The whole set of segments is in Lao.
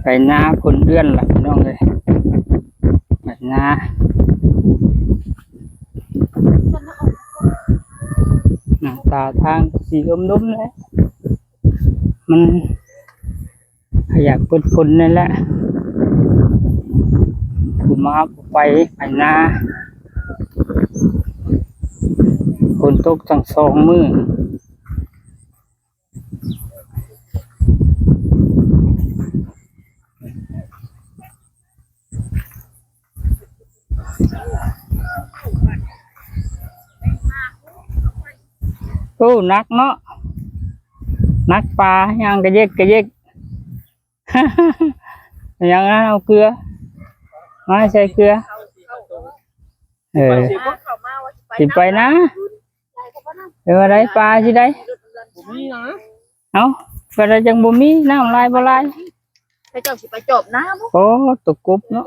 ໄປນາຄົນເດືອນລະພີ່ນ້ອງເອີຍ ໄປນາ ໜ້າຕາທາງຊິເອີມລົມແຫຼະ ມັນ ກໍຢາກເປີດຝົນນັ້ນແຫຼະ ຜູ້ມາຜູ້ໄປ ໄປນາ ຝົນຕົກທັງສອງມື້. ໂອ້ ໜັກເນາະ ໜັກປາ ຍ່າງກະເຢກກະເຢກ ຫຍັງນະ ເອົາເກືອ ມາໃສ່ເກືອ ເອີ ຊິໄປນາ ເປັນວ່າໃດ ປາຊິໄດ້ ບໍ່ມີນະ ເອົ້າ ປາໃດຈັ່ງບໍ່ມີ ນ້ຳຫຼາຍບໍ່ຫຼາຍ ເຂົາເຈົ້າຊິໄປຈອບນາບໍ່ ໂອ້ ຕົວກົບເນາະ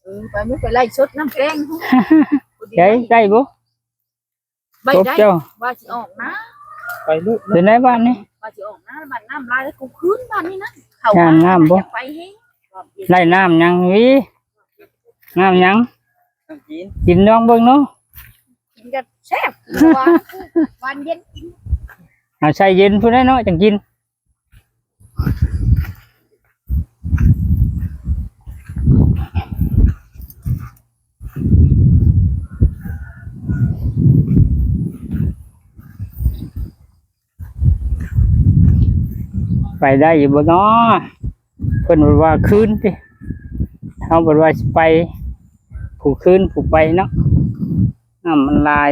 ເອີ ໄປ ໄປໄລ່ສົດນ້ຳແກງ ໄດ້ ໄດ້ບໍ່ ໄປໄດ້ ກົບເຈົ້າ ວ່າຊິອອກນາ ໄປໂລດ ເປັນໄດບາດນີ້ ວ່າຊິອອກນາ ບາດນ້ຳຫຼາຍ ກູຄືນບາດນີ້ນະ ເຂົ້າ ຍ່າງນ້ຳບໍ່ ຢາກໄປແຮງ ໄລ່ນ້ຳຫຍັງ ວິ ນ້ຳຫຍັງ ກິນ ກິນລອງເບິ່ງເນາະ ກິນກໍແຊບ ຫວານ ຫວານເຢັນກິນ ເອົາໃສ່ເຢັນພຸ້ນແຫຼະເນາະ ຈັ່ງກິນ. ໄປໄດ້ຢູ່ບໍ່ນໍ ເພິ່ນວ່າຄືນຕິ ເຮົາບັດວ່າຊິໄປ ຜູ້ຄືນຜູ້ໄປເນາະ ນ້ຳມັນຫຼາຍ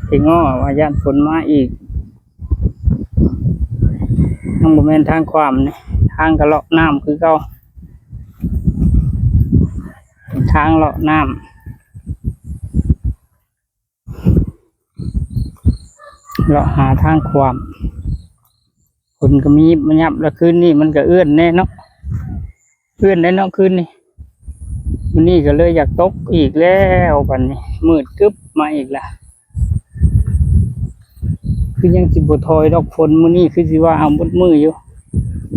ເກງງໍວ່າຢ້ານຝົນມາອີກ ຍັງບໍ່ແມ່ນທາງຂວາມນີ້ ທາງກໍເລາະນ້ຳຄືເກົ່າ ເປັນທາງເລາະນ້ຳ ເລາະຫາທາງຂວາມ ຝົນກໍມີມາຍັບ ແລ້ວຄືນນີ້ມັນກໍເອື້ອນແນ່ເນາະ ເອື້ອນແນ່ເນາະຄືນນີ້ ມື້ນີ້ກໍເລີຍຢາກຕົກອີກແລ້ວ ບັດນີ້ມືດກຶບມາອີກລະ ຄືຍັງຊິບໍ່ຖອຍດອກຝົນ ມື້ນີ້ຄືຊິວ່າເອົາໝົດມື້ຢູ່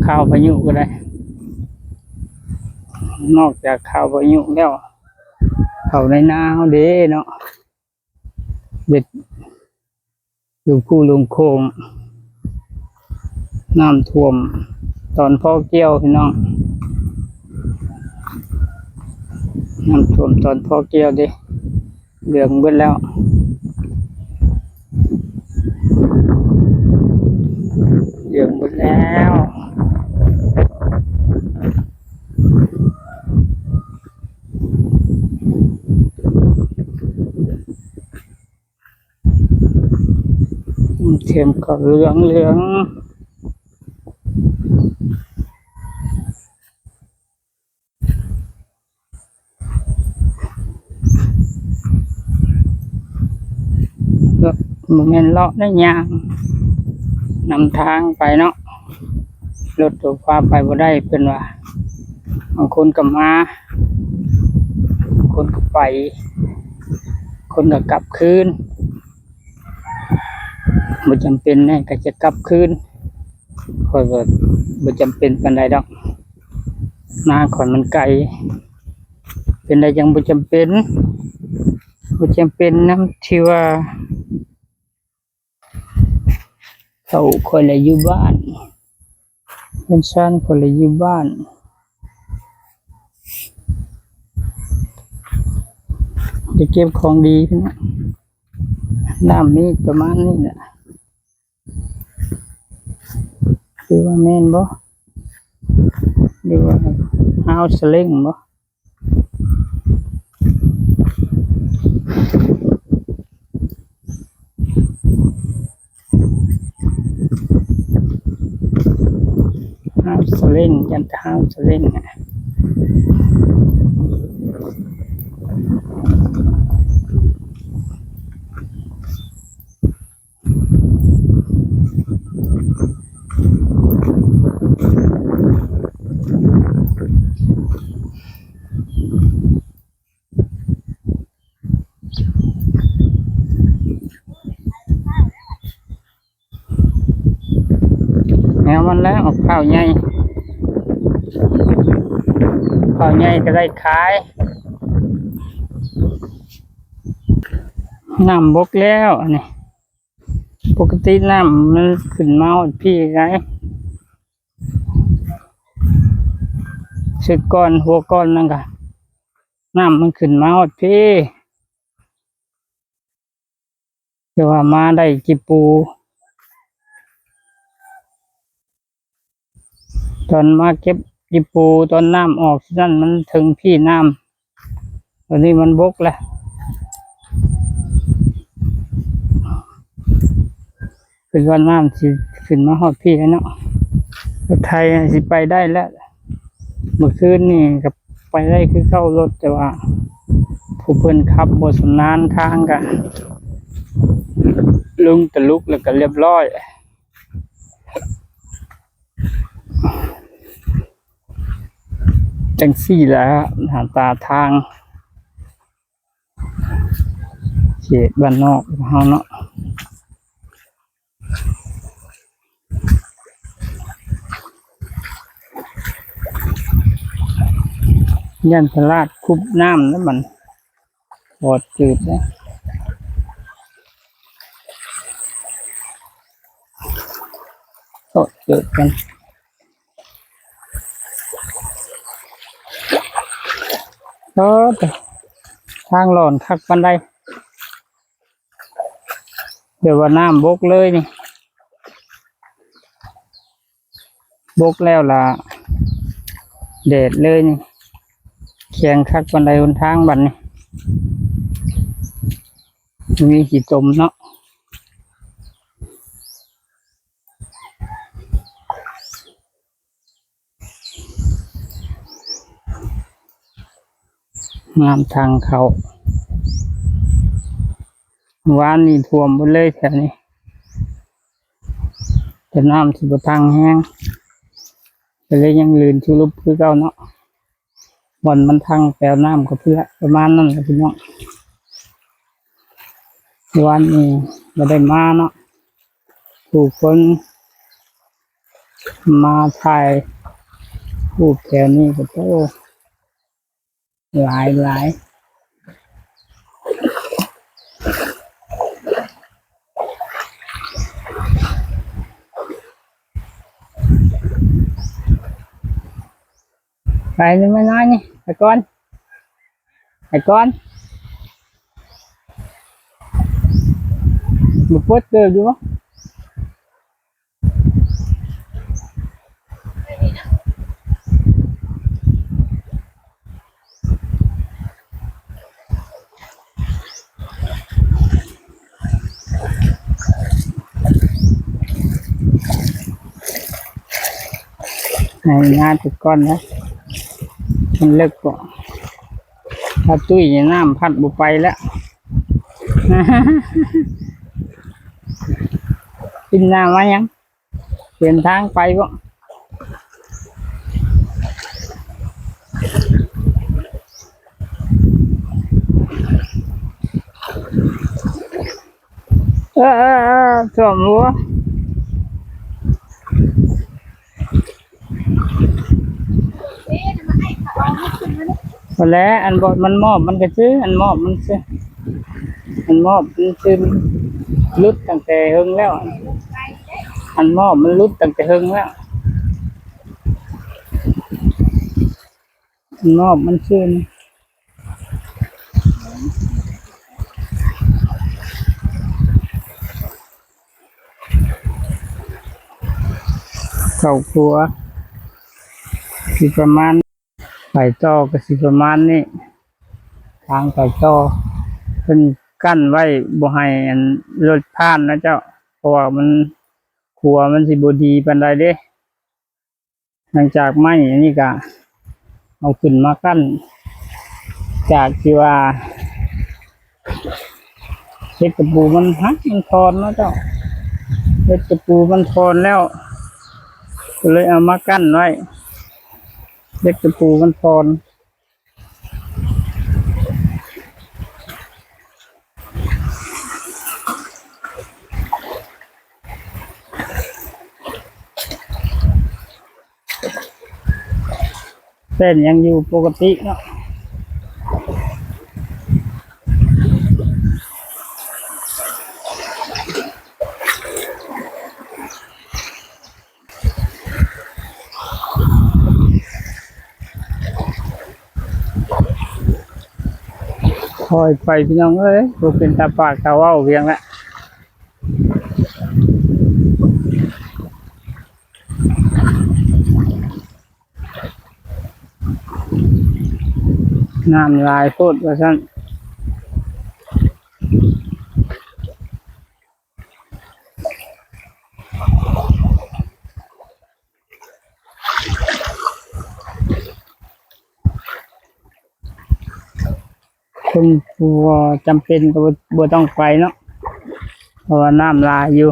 ຂ່າວພາຍຸກໍໄດ້ ນອກຈາກຂ່າວພາຍຸແລ້ວ ເຂົ້າໃນນາເຮົາເດ້ເນາະ ເຮັດຢູ່ພູລຸ່ມໂຂງ ນ້ຳຖ້ວມຕອນພໍກ່ຽວພີ່ນ້ອງ ນ້ຳຖ້ວມຕອນພໍກ່ຽວເດ້ ເຫຼືອງເບິດແລ້ວ ເຫຼືອງເບິດແລ້ວ. ທຽມກໍເຫຼືອງເຫຼືອງ ເລາະ ບໍ່ແມ່ນເລາະໄດ້ ຍ່າງນຳທາງໄປເນາະ ລົດໂຕຟ້າໄປບໍ່ໄດ້ເພິ່ນວ່າ ບາງຄົນກໍມາ ບາງຄົນກໍໄປ ຄົນກໍກັບຄືນ ບໍ່ຈຳເປັນແນ່ກໍຈະກັບຄືນ ຂ້ອຍກໍບໍ່ຈຳເປັນປານໃດດອກ ນາຂ້ອຍມັນໄກ ເປັນໃດຈັ່ງບໍ່ຈຳເປັນ ບໍ່ຈຳເປັນນຳທີ່ວ່າ ເຂົາຂ້ອຍລະຢູ່ບ້ານ ເຮືອນຊານຂ້ອຍລະຢູ່ບ້ານ ໄດ້ເກັບຂອງດີ ນ້ຳມີປະມານນີ້ແຫຼະ ຫຼືວ່າແມ່ນບໍ່ ຫຼືວ່າຮາວສະເລັງບໍ່? ຮາວສະເລັງ ຢ້ານແຕ່ຮາວສະເລັງ. ແນວມັນແຫຼະ ໝາກພ້າວໃຫຍ່ ເຂົ້າໃຫຍ່ກໍໄດ້ຂາຍ. ນ້ຳບົກແລ້ວອັນນີ້. ປົກກະຕິນ້ຳມັນຂຶ້ນມາຮອດພີ້ໄດ໋. ຊຸດກ່ອນ ຫົວກ່ອນນັ້ນກະ ນ້ຳມັນຂຶ້ນມາຮອດພີ້. ແຕ່ວ່າມາໄດ້ຈີ່ປູ ຕອນມາເກັບຈີ່ປູ ຕອນນ້ຳອອກຊັ້ນ ມັນເຖິງພີ້ນ້ຳ. ຕອນນີ້ມັນບົກແລ້ວ ຄິດວ່ານ້ຳຊິຂຶ້ນມາຮອດພີ້ແລ້ວເນາະ. ລົດໄຖຊິໄປໄດ້ແລ້ວ. ມື້ຄືນນີ້ກໍໄປໄດ້ຄືເກົ່າລົດ ແຕ່ວ່າຜູ້ເພິ່ນຂັບບໍ່ຊຳນານທາງ ກະລົງຕະລຸກແລ້ວກໍລຽບຮ້ອຍ. ຈັ່ງຊີ້ແຫຼະ ໜ້າຕາທາງເຂດບ້ານນອກເຮົາເນາະ. ຢ້ານພະລາດຄຸບນ້ຳນະມັນ ບອດຈືດເດ້ ໂຕດຈືດກັນ. ເອີ ທາງຫຼອນຄັກປານໃດ. ແບບວ່ານ້ຳບົກເລີຍນີ້ ບົກແລ້ວລະແດດເລີຍນີ້. ແຂງຄັກປານໃດຫົນທາງບັດນີ້ ມີຂີ້ຕົມເນາະ. ນ້ຳທາງເຂົ້າ ວານນີ້ຖ້ວມເບິດເລີຍແຖວນີ້ ແຕ່ນ້ຳຊິບໍ່ທັງແຮງ ກໍເລີຍຍັງລື່ນຊຸລຸບຄືເກົ່າເນາະ. ບ່ອນມັນທັງແປວນ້ຳກໍເພື່ອປະມານນັ້ນແຫຼະພີ່ນ້ອງ. ວານນີ້ບໍ່ໄດ້ມາເນາະ ຜູ້ຄົນມາຖ່າຍຮູບແຖວນີ້ກໍ ໂອ້ ຫຼາຍໆ. ໄປນີ້ ມານ້ອຍນີ້ ໄປກ່ອນ ໄປກ່ອນ. ບໍ່ປົດເກີບຢູ່ບໍ່? ໃຫ້ງານໄປກ່ອນນະ ມັນເລິກເກາະ ຖ້າຕຸ້ຍນີ້ນ້ຳພັດບໍ່ໄປແລ້ວ. ກິນນ້ຳມາຍັງ? ປ່ຽນທາງໄປບໍ່? ເອີ ເອີ ເອີ ຖ້ວມຫົວ. ຫັ້ນແຫຼະ ອັນບໍ່ ມັນມອບມັນກະຊື້ ອັນມອບມັນຊື້ ອັນມອບມັນຊື້ ຫຼຸດຕັ້ງແຕ່ເຫິງແລ້ວ ອັນມອບມັນຫຼຸດຕັ້ງແຕ່ເຫິງແລ້ວ ອັນມອບມັນຊື້. ເຂົ້າຄົວຊິປະມານ ໄປຕໍ່ກໍຊິປະມານນີ້ ທາງໄປຕໍ່ ເພິ່ນກັ້ນໄວ້ບໍ່ໃຫ້ອັນລົດຜ່ານນະເຈົ້າ ເພາະວ່າມັນ ຂົວມັນຊິບໍ່ດີປານໃດເດ້. ຫຼັງຈາກໄມ້ອັນນີ້ກະເອົາຂຶ້ນມາກັ້ນ ຈາກທີ່ວ່າເຫລັກຕະປູມັນຫັກມັນທ່ອນເນາະເຈົ້າ ເຫລັກຕະປູມັນທ່ອນແລ້ວ ກໍເລີຍເອົາມາກັ້ນໄວ້ ເຫລັກຕະປູມັນທ່ອນ. ເ ເສັ້ນຍັງຢູ່ປົກກະຕິເນາະ. ຄ່ອຍໄປພີ່ນ້ອງເອີຍ ບໍ່ເປັນຕາປາກຕາເວົ້າພຽງລະ. ນ້ຳຫຼາຍໂພດວ່າຊັ້ນ. ຄົນບໍ່ຈຳເປັນກໍບໍ່ ບໍ່ຕ້ອງໄປເນາະ ເພາະວ່ານ້ຳຫຼາຍຢູ່.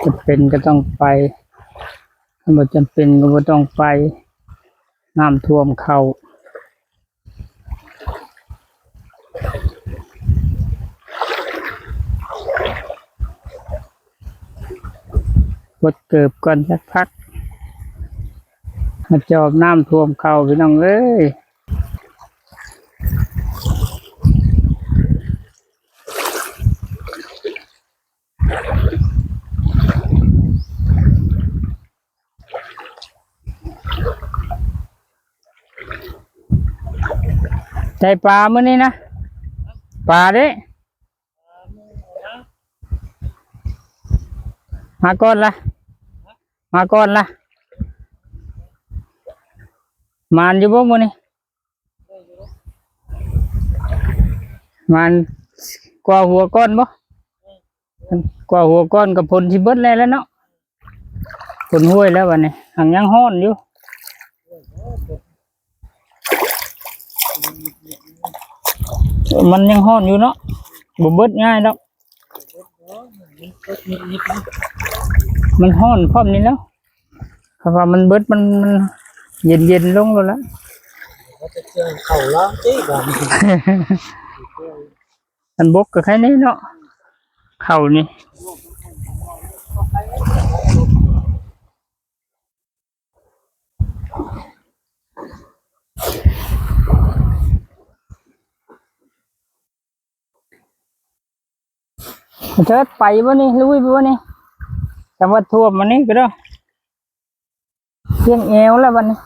ຈຳເປັນກໍຕ້ອງໄປ ຄັນບໍ່ຈຳເປັນກໍບໍ່ຕ້ອງໄປ ນ້ຳຖ້ວມເຂົ້າ. ກົດເກີບກ່ອນຈັກພັກ ມາຈອບນ້ຳຖ້ວມເຂົ້າພີ່ນ້ອງເອີຍ. ໄດ້ປາມື້ນີ້ນະ ປາເດ້. ມາກ່ອນລະ ມາກ່ອນລະ. ໝານຢູ່ບໍ່ມື້ນີ້? ໝານກວ່າຫົວກ່ອນບໍ່? ກວ່າຫົວກ່ອນກໍຝົນຊິເບິດແລ້ວແຫຼະເນາະ ຝົນຫ້ວຍແລ້ວບັດນີ້ ຫາກຍັງຮ້ອນຢູ່. ມັນຍັງຮ້ອນຢູ່ເນາະ ບໍ່ເບິດງ່າຍດອກ. ມັນຮ້ອນພ້ອມນີ້ແລ້ວ ເພາະວ່າມັນເບິດ ມັນ ມັນເຢັນໆລົງໂລດລະ. ເຂົ້າລາວຕິບາດນີ້ ອັນບົກກໍໄຄແນ່ເນາະ ເຂົ້ານີ້. ເທີດໄປບໍ່ນີ້ ລຸຍບໍ່ນີ້? ແຕ່ວ່າຖ້ວມມານີ້ກໍໄດ້ ພຽງແອວແລ້ວບັດນີ້.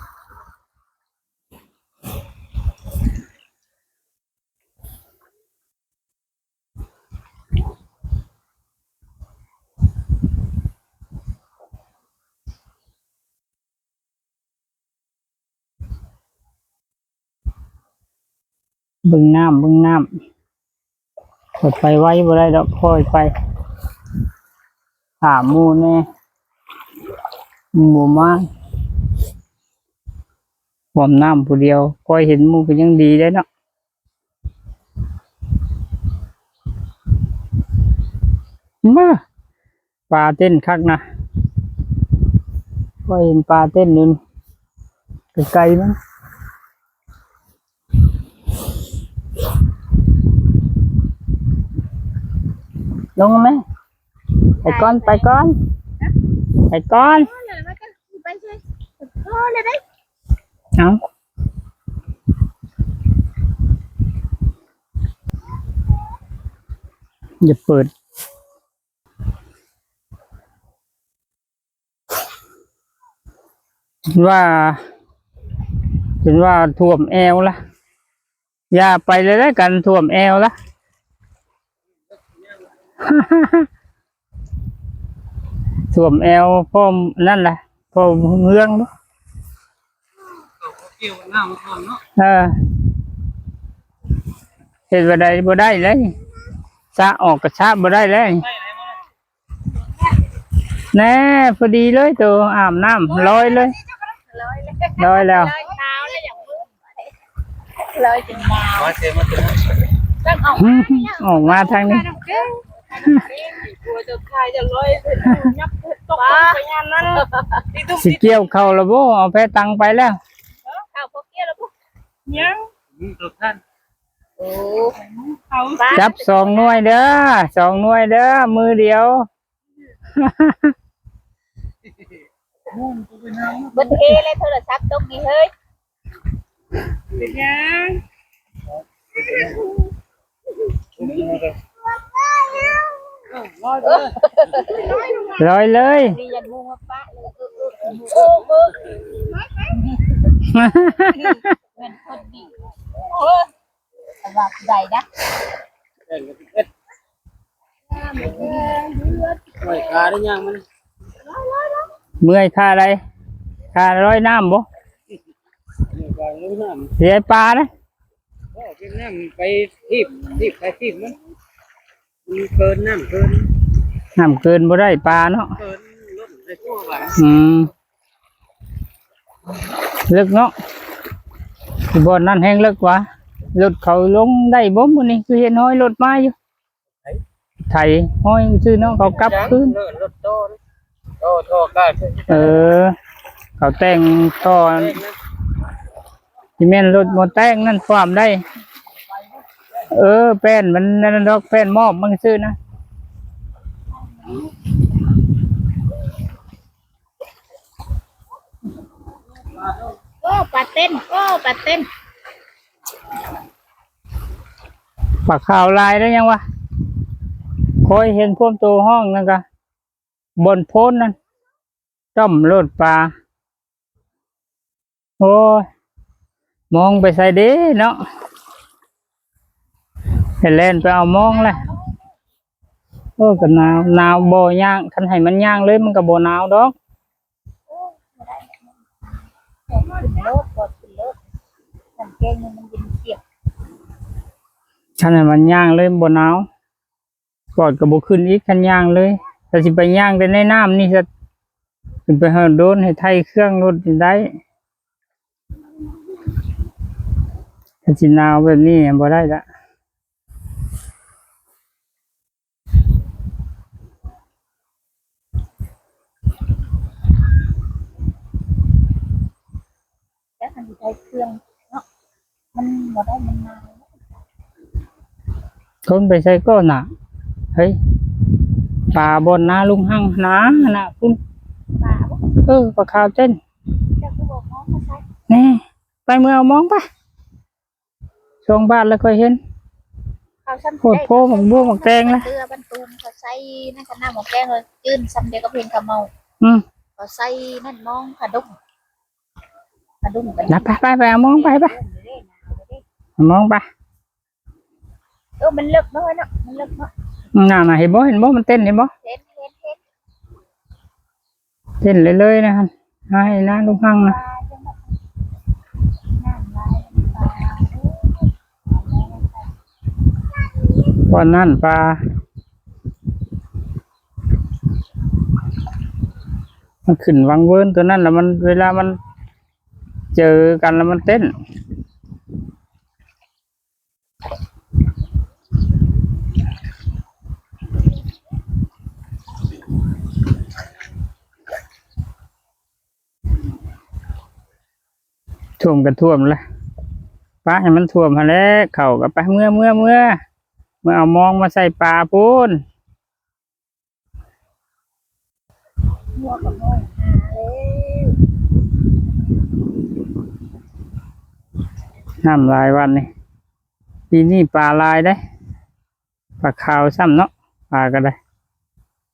ເບິ່ງນ້ຳ ເບິ່ງນ້ຳ ຂ້ອຍໄປໄວບໍ່ໄດ້ດອກ ຄ່ອຍໄປ ຖາມໝູ່ແດ່ ໝູ່ບໍ່ມາ ປ້ອມນ້ຳຜູ້ດຽວ ຄ່ອຍເຫັນໝູ່ກໍຍັງດີໄດ໋ເນາະ. ມາ ປາເຕັ້ນຄັກນະ ຂ້ອຍເຫັນປາເຕັ້ນຢູ່ໄກໆ ມັນ ລົງມາແມ່ ໄປກ່ອນ ໄປກ່ອນ ໄປກ່ອນ ເອົາ ຢ່າເປີດ ເຫັນວ່າ ເຫັນວ່າຖ້ວມແອວລະ ຢ່າໄປເລີຍ ກັນຖ້ວມແອວລະ ຖ້ວມແອວພ້ອມນັ້ນລະ ພ້ອມເຮືອງ ເອີ ເຮັດວ່າໃດບໍ່ໄດ້ເລີຍ ສະອອກກໍສະບໍ່ໄດ້ເລີຍ. ແນ່ ພໍດີເລີຍ ໂຕອາບນ້ຳລອຍເລີຍ ລອຍແລ້ວ ລອຍແລ້ວ ລອຍແລ້ວ ລອຍແລ້ວ ລອຍແລ້ວ ລອຍແລ້ວ ອອກມາທາງນີ້ ຊິກ່ຽວເຂົ້າແລ້ວບໍ່? ເອົາແພຕັງໄປແລ້ວ ເອີ ເຂົ້າບໍ່ກ່ຽວແລ້ວບໍ່? ຍັງ ອືມ ຕົວທ່ານ ໂອ້ ຈັບສອງໜ່ວຍເດີ້ ສອງໜ່ວຍເດີ້ ມືດຽວ. ເບິດເອເລີຍໂທລະສັບຕົກນີ້ເຮີ້ຍ. ເປັນຫຍັງ? ລອຍເລີຍ. ນີ້ຍັງງູມາປະເລີຍ. ເອີ ເອີ ເອີ ເອີ ເອີ ແມ່ນຄົນດີ. ໂອ້ ສຳລັບໃດນະ? ເມື່ອຍຂາໄດ້ຍ່າງມັນ ເມື່ອຍຂາໃດ? ຂາລອຍນ້ຳບໍ່? ເມື່ອຍຂາລອຍນ້ຳ ຊິໄດ້ປານະ. ເອີ ເປັນນ້ຳໄປທີບ ທີບໄປທີບມັນ ມັນເກີນ ນ້ຳເກີນ ນ້ຳເກີນບໍ່ໄດ້ປາເນາະ ເກີນລົ້ນໃສ່ຕົວວ່າ. ອືມ ເລິກເນາະ ບ່ອນນັ້ນແຮງເລິກວ່າ. ລົດເຂົາລົງໄດ້ບໍ່ມື້ນີ້? ຄືເຫັນຮອຍລົດມາຢູ່ ໄຖ ໄຖຮອຍຊື່ເນາະ ເຂົາກັບຄືນ ລົດຕໍ່ ຕໍ່ທໍ່ການ. ເອີ ເຂົາແຕ່ງທໍ່ ຊິແມ່ນລົດໝໍແຕ່ງນັ້ນຄວາມໄດ້. ເອີ ແປ້ນມັນນັ້ນດອກ ແປ້ນມອບມັນຊື່ນະ. ໂອ້ ປາເຕັນ ໂອ້ ປາເຕັນ. ປາຂາວຫຼາຍໄດ້ຍັງວະ ຂ້ອຍເຫັນພວມໂຕຫ້ອງນັ້ນກະ ບ່ອນໂພນນັ້ນ ຈ້ອມໂລດປາ. ໂອ້ຍ ມອງໄປໃສເດ້ເນາະ ໃຫ້ແລ່ນໄປເອົາມອງແຫຼະ. ໂອ້ ກໍໜາວ ໜາວບໍ່ຍ່າງ ຄັນໃຫ້ມັນຍ່າງເລີຍມັນກໍບໍ່ໜາວດອກ. ຄັນໃຫ້ມັນຍ່າງເລີຍບໍ່ໜາວ. ປອດກໍບໍ່ຂຶ້ນອີກ ຄັນຍ່າງເລີຍ. ແຕ່ຊິໄປຍ່າງແຕ່ໃນນ້ຳນີ້ ຊິໄປເຮີໂດນໃຫ້ໄຖ່ເຄື່ອງລົດນີ້ໄດ້. ຄັນຊິໜາວແບບນີ້ບໍ່ໄດ້ລະ. ຈັກມັນຊິໄດ້ເຄື່ອງເນາະ ມັນບໍ່ໄດ້ ມັນນານ. ຄົນໄປໃສກໍນະ ເຮີ້ຍ ປາບ່ອນນາລຸງຮັ່ງນາ ນະພຸ້ນ. ປາບໍ່? ເອີ ປາຂາວເຕັ້ນ. ເຈົ້າຄືບໍ່ມອງມາໃສ່? ແນ່ ໄປເມືອເອົາມອງໄປ. ສອງບາດແລ້ວຂ້ອຍເຫັນ ເຂົາຊ້ຳ ໂພດໂພ ໝາກບວບໝາກແຕງນະ ເກືອບັນຕູມ ເຂົາໃສ່ໃນຂະນ້ຳໝາກແຕງ ເຂົາຈືນຊ້ຳດຽວກັບເຫັນເຂົາເມົາ. ອືມ ເຂົາໃສ່ນັ້ນມອງຂະດົງ ຂະດົງກັນ. ໄປ ໄປ ໄປເອົາມອງໄປ ໄປ ເອົາມອງໄປ. ເອີ ມັນເລິກເນາະ ເນາະ ມັນເລິກເນາະ. ນັ້ນນະ ເຫັນບໍ່ ເຫັນບໍ່ ມັນເຕັ້ນ ເຫັນບໍ່? ເຫັນ ເຫັນ ເຫັນ. ເຕັ້ນເລີຍໆ ນະ ໃຫ້ນາລູກຮັ່ງນະ. ບ່ອນນັ້ນປາ ມັນຂຶ້ນວັງເວີນຕົວນັ້ນລະ ມັນ ເວລາມັນເຈີກັນລະມັນເຕັ້ນ. ຖ້ວມກໍຖ້ວມແຫຼະ ປະໃຫ້ມັນຖ້ວມຫັ້ນແຫຼະ. ເຂົ້າກໍໄປ ເມືອ ເມືອ ເມືອ ເມືອເອົາມອງມາໃສ່ປາພຸ້ນ. ຫົວກະມອງຫາເລີຍ ນ້ຳຫຼາຍວັນນີ້ ປີນີ້ປາຫຼາຍເດ້ ປາຂາວຊ້ຳເນາະ ປາກໍໄດ້.